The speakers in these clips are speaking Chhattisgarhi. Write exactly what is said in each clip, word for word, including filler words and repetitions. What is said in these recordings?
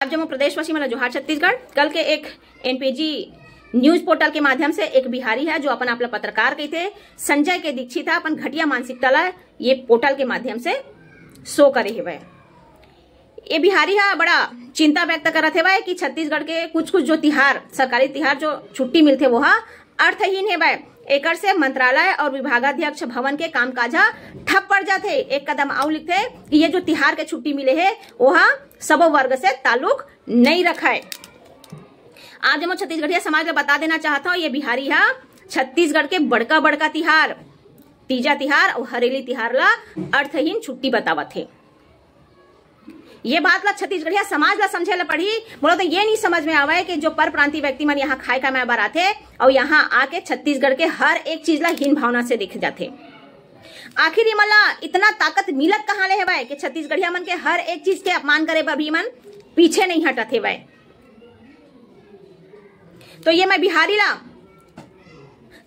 आप जम्मो प्रदेशवासी मन ल जोहार छत्तीसगढ़। कल के एक एनपीजी न्यूज पोर्टल के माध्यम से एक बिहारी है, जो अपन आप ल पत्रकार कहिथे, संजय के दीक्षित है, अपन घटिया मानसिकता ला ये पोर्टल के माध्यम से शो करे हेवय। ये बिहारी हा बड़ा चिंता व्यक्त करत हेवय कि छत्तीसगढ़ के कुछ कुछ जो तिहार, सरकारी तिहार जो छुट्टी मिलथे, वो हा अर्थहीन हेवय। एकर से मंत्रालय और विभागाध्यक्ष भवन के कामकाज हा ठप पड़ जाथे। एक कदम आऊ लिखथे कि ये जो तिहार के छुट्टी मिले हे, वो हा सबो वर्ग से ताल्लुक नइ रखय। आप जम्मो छत्तीसगढ़िया समाज ला बता देना चाहत हव, ये बिहारी हा छत्तीसगढ़ के बड़का बड़का तिहार, तीजा तिहार और हरेली तिहार ला अर्थहीन छुट्टी बतावत हे। ये बात ला छत्तीसगढ़िया समाज ला समझे ला पड़ही। मोला तो ये नहीं समझ में आवय कि जो पर प्रांतीय व्यक्ति मन यहाँ खाए कमाए बर आथे और यहाँ आके छत्तीसगढ़ के हर एक चीज ला हीन भावना से देखे जाथे। आखिर इमन ला इतना ताकत मिलत कहाँ ले हेवय कि छत्तीसगढ़िया मन के हर एक चीज के अपमान करे बर भी इमन पीछे नहीं हटत हेवय। तो ये मैं बिहारी ला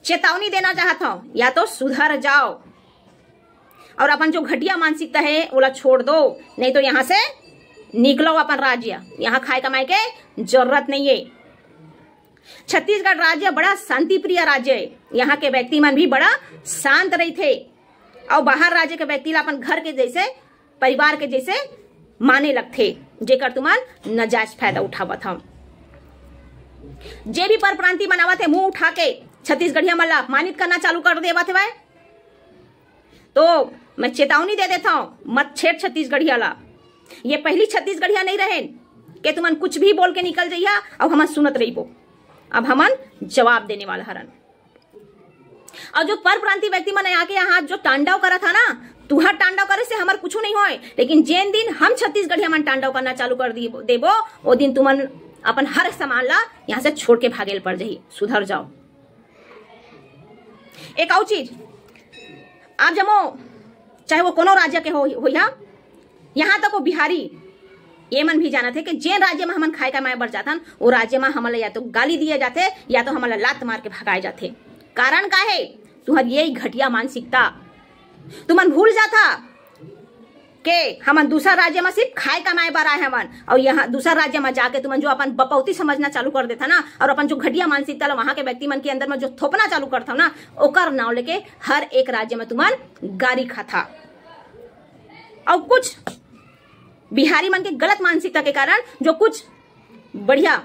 चेतावनी देना चाहत हव, या तो सुधर जाओ और अपन जो घटिया मानसिकता है, ओला छोड़ दो, नहीं तो यहाँ से निकलो अपन राज्य। यहाँ खाए कमाए के जरूरत नहीं है। छत्तीसगढ़ राज्य बड़ा शांति प्रिय राज्य है। यहाँ के व्यक्ति मन भी बड़ा शांत रहिथे और बाहर राज्य के व्यक्ति ला अपन घर के जैसे, परिवार के जैसे माने लगथे, जेकर तुमन नाजायज फायदा उठावत हव। जे भी पर प्रांति मन आवत हे, मुंह उठा के छत्तीसगढ़िया मन ला अपमानित करना चालू कर देवत हेवय। तो मैं चेतावनी दे देत हव, मत छेड़ छत्तीसगढ़िया ला। ये पहली छत्तीसगढ़िया नहीं रहेन के तुमन कुछ भी बोल के निकल जइहा, अब हमन सुनत रहिबो। अब हमन जवाब देने वाला हरन। और जो पर प्रांतीय व्यक्ति मन आके यहाँ जो तांडव करत हा ना, तुहर तांडव करे से हमर कुछ नहीं होय, लेकिन जेन दिन हम छत्तीसगढ़िया मन तांडव करना चालू कर दी-, देबो, वो दिन तुमन अपन हर सामान ला यहाँ से छोड़ के भागे ल पड़ जाही। सुधर जाओ। एक और चीज, आप जम्मो, चाहे वो कोनो राज्य के हो, होइहा, यहाँ तक वो बिहारी, ये मन भी जानत हे कि जेन राज्य में हमन खाए कमाए बर जाथन, वो राज्य में हमन ला या तो गाली दिए जाथे, या तो हमन ला लात मार के भगाए जाथे। कारण का हे? तुहर यही घटिया मानसिकता। तुमन भूल जाथा के हमन दूसर राज्य में सिर्फ खाए कमाए बर आए हवन, और यहाँ दूसर राज्य में जाके तुमन जो अपन बपौती समझना चालू कर देथा ना, और अपन जो घटिया मानसिकता ला वहाँ के व्यक्ति मन के अंदर में जो थोपना चालू करथव ना, ओकर नाव लेके हर एक राज्य में तुमन गारी खाता। और कुछ बिहारी मन के गलत मानसिकता के कारण जो कुछ बढ़िया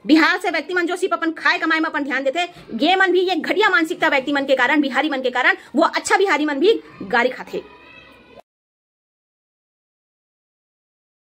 बिहार से व्यक्ति मन जो सिर्फ अपन खाए कमाए में अपन ध्यान देथे, ये मन भी, ये घटिया मानसिकता व्यक्ति मन के कारण, बिहारी मन के कारण वो अच्छा बिहारी मन भी गारी खाथे।